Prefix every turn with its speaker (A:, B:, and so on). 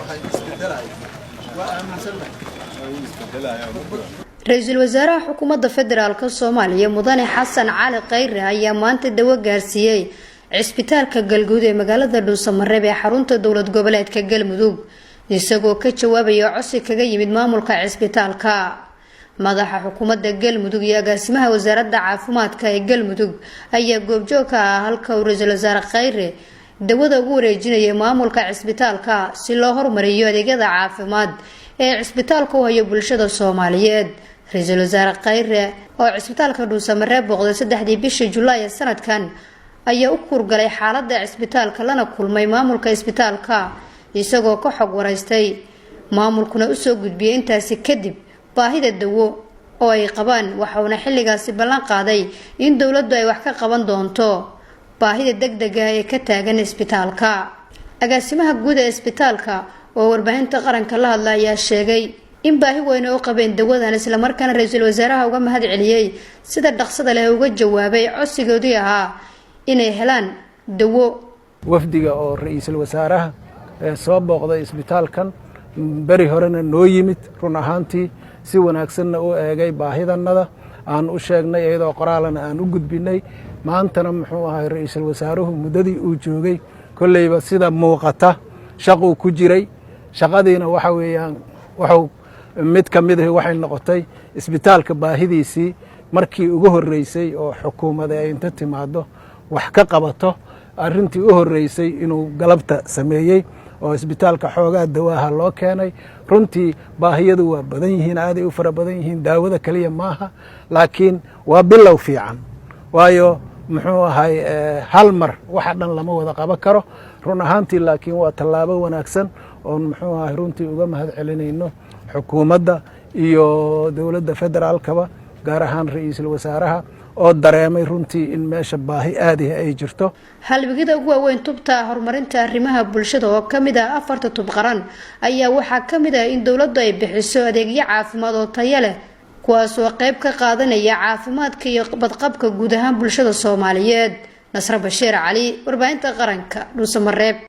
A: ahay isbedelaya, waa aaminsannahay.
B: Ra-iisul wasaaraha xukuumadda federaalka Soomaaliya, Mudane Xasan Cali Khayre, ayaa maanta dawo gaarsiiyey cisbitaalka Galguud ee magaalada Dhuusamareeb ee xarunta dowlad goboleedka Galmudug, isagoo ka jawaabaya codsi kaga yimid maamulka cisbitaalka. Madaxa xukuumadda Galmudug iyo agaasimaha wasaaradda caafimaadka ee Galmudug ayaa goobjoog ka ah halka uu ra-iisul wasaare Khayre dawada ugu wareejinayay maamulka cisbitaalka si loo horumariyo adeegyada caafimaad ee cisbitaalka u hayo bulshada Soomaaliyeed. Ra-iisul wasaare Khayre oo cisbitaalka Dhuusamareeb booqday 3dii bishii Julaay ee sanadkan ayaa u kuurgalay xaalada cisbitaalka, lana kulmay maamulka isbitaalka, isagoo ka xog waraystay, maamulkuna usoo gudbiyey intaasi kadib baahida dawo oo ay qabaan. Waxauna xilligaasi ballan qaaday in dowladdu ay wax ka qaban doonto baahida degdega ee ka taagan isbitaalka. Agaasimaha guud ee isbitaalka oo warbaahinta qaranka la hadla ayaa sheegay in baahi weyn oo qabeen dawadan, islamarkaana ra-iisul wasaaraha uga mahad celiyey sida dhaqsada leh uga jawaabay codsigoodii ahaa inay helaan dawo.
C: Wafdiga oo ra-iisul wasaaraha soo booqday isbitaalkan, beri horena noo yimid, run ahaantii si wanaagsanna u eegay baahidannada aan u sheegnay, iyadoo qoraalana aan u gudbinay. Maantana muxuu ahay, ra-iisul wasaaruhu muddadii uu joogay kolleyba sida muuqata shaquu ku jiray. Shaqadiina waxa weeyaan wuxuu mid ka mid ahi waxay noqotay isbitaalka baahidiisii markii ugu horreysay oo xukuumada ay inta timaaddo wax ka qabato. Arrintii u horreysay inuu galabta sameeyey oo isbitaalka xoogaa dawaaha loo keenay. Runtii baahiyadu waa badan yihiin, aaday u fara badan yihiin. Daawada keliya maaha, laakiin waa bilow fiican, waayo muxuu ahay, hal mar waxa dhan lama wada qaban karo run ahaantii, laakiin waa tallaabo wanaagsan oon muxuu ahay runtii uga mahad celinayno xukuumadda iyo dowladda federaalkaba, gaar ahaan ra-iisul wasaaraha oo dareemay runtii in meesha baahi aadihi ay jirto.
B: Halbigida ugu waaweyn tubta horumarinta arrimaha bulshada oo kamid ah afarta tub qaran ayaa waxaa kamid ah in dowladdu ay bixiso adeegyo caafimaad oo tayo leh, kuwaas oo qeyb ka qaadanaya caafimaadka iyo badqabka guud ahaan bulshada Soomaaliyeed. Nasre Bashiir Cali, warbaahinta qaranka, Dhuusamareeb.